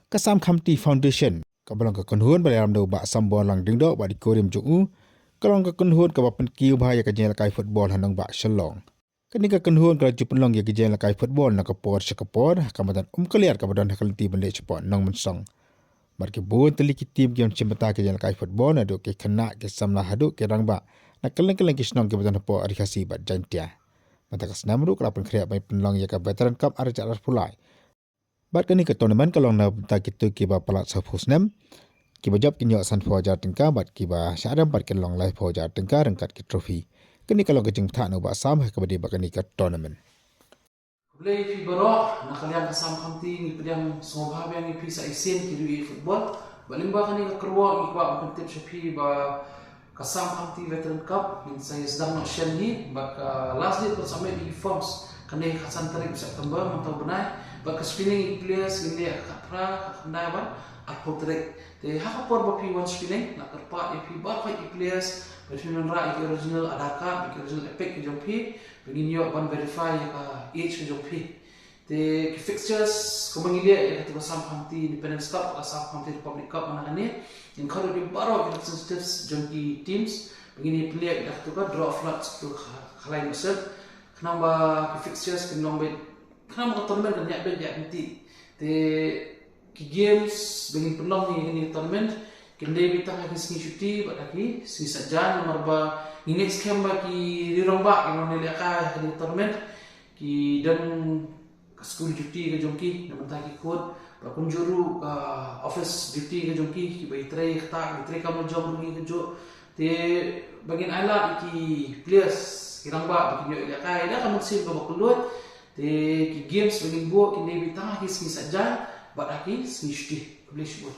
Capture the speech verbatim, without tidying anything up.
Ka Sam Khamti Foundation, kaba long ka kynhun ba la ïalam da u Bah Samborlang Diengdoh bad i kurim jong u, ka long ka kynhun kaba pynkiew bha ïa ka jingïalehkai football ha nongbah Shillong. Kane ka kynhun ka la ju pynlong ïa ka jingïalehkai football na ka por sha ka por, ha ka madan Umkaliat kaba don ha ka lynti ban leit shapoh Nongmynsong. Bad ki bun tylli ki team ki wan shim bynta ka jingïalehkai football, naduh ki khynnah, ki samla haduh ki rangbah na kylleng kylleng ki shnong kiba don hapoh Ri Khasi bad Jaintia. Mynta ka snem ruh ka la pynkhreh ban pynlong ïa ka Veteran Cup ar hajar arphew lai. Bad kane ka tournament ka long na bynta kito kiba palat sawphew snem. Kiba jop kin ïoh sanphew hajar tyngka bad kiba shah rem pat kin long laiphew hajar tyngka ryngkat ki trophy. Kane ka long ka jingpyntha na u Bah Sam ha kaba ïadei bad kane ka tournament. Khublei ïa phi baroh, na ka liang ka Sam Khamti ngi pdiang sngewbha biang ïa phi sa shisien ki riew football. Bad lyngba kane ka kyrwoh ngi kwah ban pyntip sha phi ba ka Sam Khamti Veteran Cup ngin sa ïa sdang noh shen hi, bad ka last date ban submit ïa ki forms ka dei ha ka khatsan tarik September mynta u bnai. Bad ka screening ïa ki players ngin leh ha ka khatphra, ka khatkhyndai bad arphew tarik. Te ha ka por ba phi wan screening, nga kyrpad ïa phi baroh ïa ki players ba phin wanrah ïa ki original Aadhaar card bad ki original EPIC ki jong phi, ba ngin ïoh ban verify ïa ka age ka jong phi. Te ki fixtures kumba ngi leh ïa katu ka Sam Khamti Independence Cup, ka Sam Khamti Republic Cup mynta kane, ngin khot ïa baroh ki representatives jong ki teams ba ngin ïa pynleh ïa katu ka draw of lots, katu ka khalai nusip, khnang ba ki fixtures kin long beit, khnang ba ka tournament kan ïaid beit ïaid ryntih. Te ki games ba ngin pynlong ïa kane ka tournament kin dei beit tang ha ki sngi shuti bad ha ki sngi saitjaiñ, namar ba ngi ngeit skhem ba ki riew rangbah ki nongïalehkai ha kane ka tournament ki don ka school duty ka jong ki na bynta ki khun, bad kumjuh ruh ka office duty ka jong ki, kiba ïatrei ktah, ïatrei kam lajong ruh ngi kumjuh. Te ba ngin ailad ïa ki players ki rangbah ba kin ïoh ïalehkai da ka mynsiem kaba kylluid. Te ki games ba ngin buh kin dei beit tang ha ki sngi saitjaiñ bad ha ki sngi shuti. Khublei shibun.